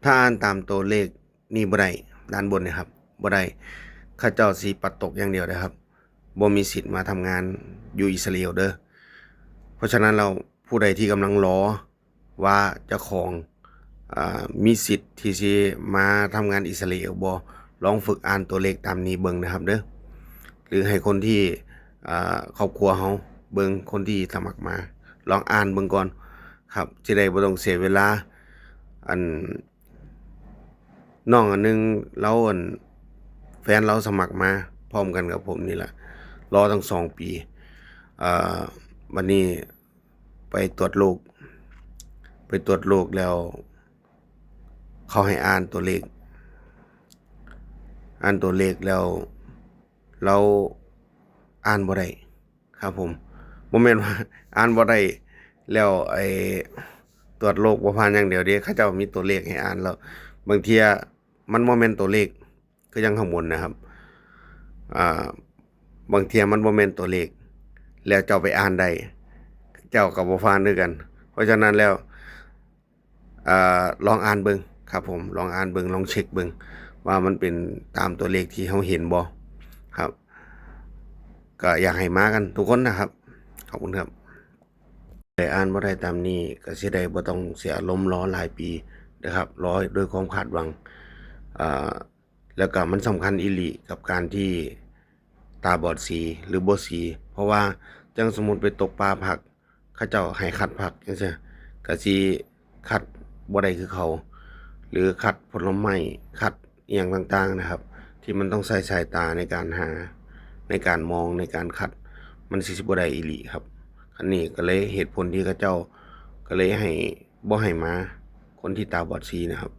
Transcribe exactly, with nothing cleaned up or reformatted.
ถ้าอ่านตามตัวเลขนี่บ่ได้ ด้านบนเนี่ยครับ บ่ได้ เขาเจ้าสิปัดตกอย่างเดียวเลยครับ บ่มีสิทธิ์มาทำงานอยู่อิสราเอลเด้อ เพราะฉะนั้นแล้วผู้ใดที่กำลังรอว่าเจ้าของ อ่า มีสิทธิ์ที่สิมาทำงานอิสราเอลบ่ ลองฝึกอ่านตัวเลขตามนี้เบิ่งนะครับเด้อ หรือให้คนที่ อ่า ครอบครัวเฮาเบิ่ง คนที่สมัครมา ลองอ่านเบิ่งก่อนครับ สิได้บ่ต้องเสียเวลา อัน น้องอันหนึ่ง ลาว อัน แฟนลาวสมัครมาพร้อมกันกับผมนี่แหละ รอตั้งสองปี เอ่อ บัดนี้ไปตรวจโรค ไปตรวจโรคแล้ว เขาให้อ่านตัวเลข อ่านตัวเลขแล้ว ลาวอ่านบ่ได้ครับผม บ่แม่นว่าอ่านบ่ได้แล้ว ไอ้ ตรวจโรคบ่ผ่านอย่างเดียวเด้ เขาเจ้ามีตัวเลขให้อ่านแล้ว บางเทื่อมันบ่แม่นตัวเลข คือจั่งข้างบนนะครับ อ่า บางเทื่อมันบ่แม่นตัวเลข แล้วเจ้าไปอ่านได้ เจ้าก็บ่ผ่านคือกัน เพราะฉะนั้นแล้ว อ่า ลองอ่านเบิ่งครับผม ลองอ่านเบิ่ง ลองเช็คเบิ่ง ว่ามันเป็นตามตัวเลขที่เฮาเห็นบ่ครับ ก็อยากให้มากันทุกคนนะครับ ขอบคุณครับ ได้อ่านบ่ได้ตามนี้ ก็สิได้บ่ต้องเสียอารมณ์รอหลายปีนะครับ รอด้วยความคาดหวัง อ่า แล้วก็มันสำคัญอีหลีกับการที่ตาบอดสีหรือบ่สี เพราะว่าจั่งสมมุติไปตกปลาผัก เขาเจ้าให้คัดผักจั่งซี้ ก็สิคัดบ่ได้คือเขา หรือคัดผลไม้ คัดอิหยังต่างๆนะครับ ที่มันต้องใช้สายตาในการหา ในการมอง ในการคัด มันสิบ่ได้อีหลีครับ อันนี้ก็เลยเหตุผลที่เขาเจ้าก็เลยให้ บ่ให้มา คนที่ตาบอดสีนะครับ